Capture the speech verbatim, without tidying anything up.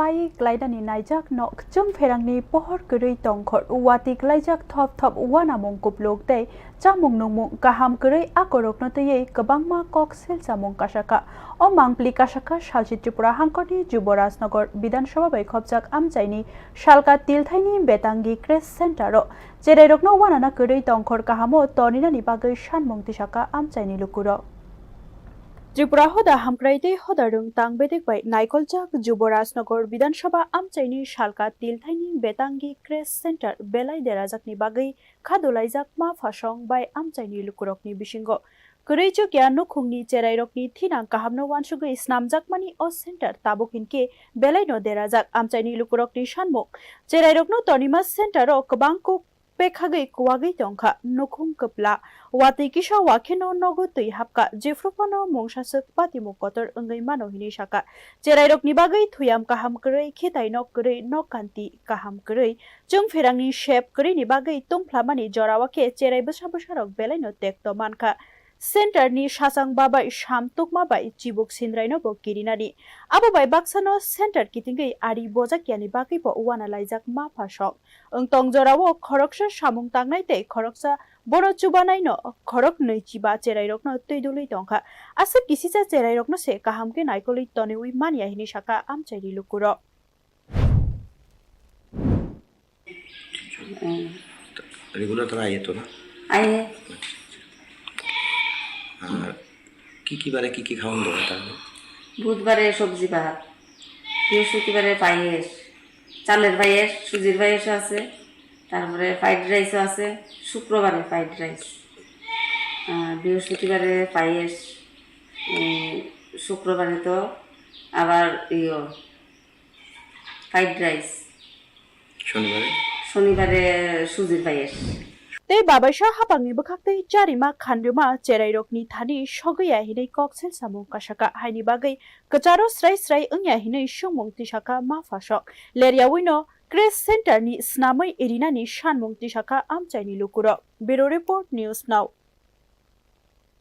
Ai klainani naijak nok chwng pherangni pohor kwrwi tongkhor, watwi klaijak thop thop uanamung kupluk tei chamung nungmung kaham kwrwi akorokno twiwi kwbangma kok selsamung kasaka. O mangpli kasaka salchi Tripura hangkorni Juborajnagar Bidhan Sabha bai khopjak amchaini salka tilthaini Betangi Crash Center o cherairokno uanana kwrwi tongkhor kahamo toninani bagwi sanmung tisaka amchaini lukurok. Tripura hoda hamkrai tei hoda rwng tang bedek bai naikoljak Juborajnagar Bidhan Sabha amchaini salka tilthaini Betangi Crash Center belai derajakni bagwi khadulaijak ma phasong bai amchaini lukurokni bisingo kwrwi chukya nukhungni cherairokni thinang kahamno uansugwi snamjakmani o center tabuk hinkhe belaino derajak amchaini lukurokni sanmung. Cherairokno tonima center o kwbang kuk pekhagwi kuwagwi tongkha, nukhung kwpla, watwi kisa wakheno nogo twi hapkha, jephru phano mungsaswk patimung kotor wngwi mano hinwi sakha. Cherairokni bagwi thuyam kaham kwrwi, khitai nok kwrwi, nok kanti kaham kwrwi, chwng pherangni sep kwrwini bagwi tungphlamani jorao khe cherai bwsa bwsarok belaino tekto mankha. Center ni sachang babai sam tukma bai chibuk sindraino bo kirinani. Abo bai baksano center kitingwi ari bojakyani bagwi bo uana laijak ma phasong. Wng tong jorao khoroksa samung tangnai tei khoroksa bono chubanaino khorok nwi chiba cherairokno twi dului tongkha. Aswk kisisa cherairokno se kaham khe naikolwi toniwi manya hinwi sakha amchaini lukurok. হুম। রেগুলার তারা আইয়ে তো না? আইয়ে। আর কি কি বারে কি কি খাওয়ান দেবো তাহলে? বুধবারে সবজি ভাত, বৃহস্পতিবারে পায়েস, চালের পায়েস, সুজির পায়েসও আছে, তারপরে ফ্রাইড রাইসও আছে, শুক্রবারে ফ্রাইড রাইস, আর বৃহস্পতিবারে পায়েস, উম, শুক্রবারে তো আবার ইয়ো, ফ্রাইড রাইস। শনিবারে? শনিবারে সুজির পায়েস। Tei babaisa hapangni bwkhaktwi charima khandwima cherairokni thani sogwi ya hinwi kok selsamung kasaka, haini bagwi kwcharo srai srai wngya hinwi swngmung tisaka ma phasok. Leryaui no Crash Center ni snamwi rinani sanmung tisaka amchaini lukurok. Bureau Report, News Now.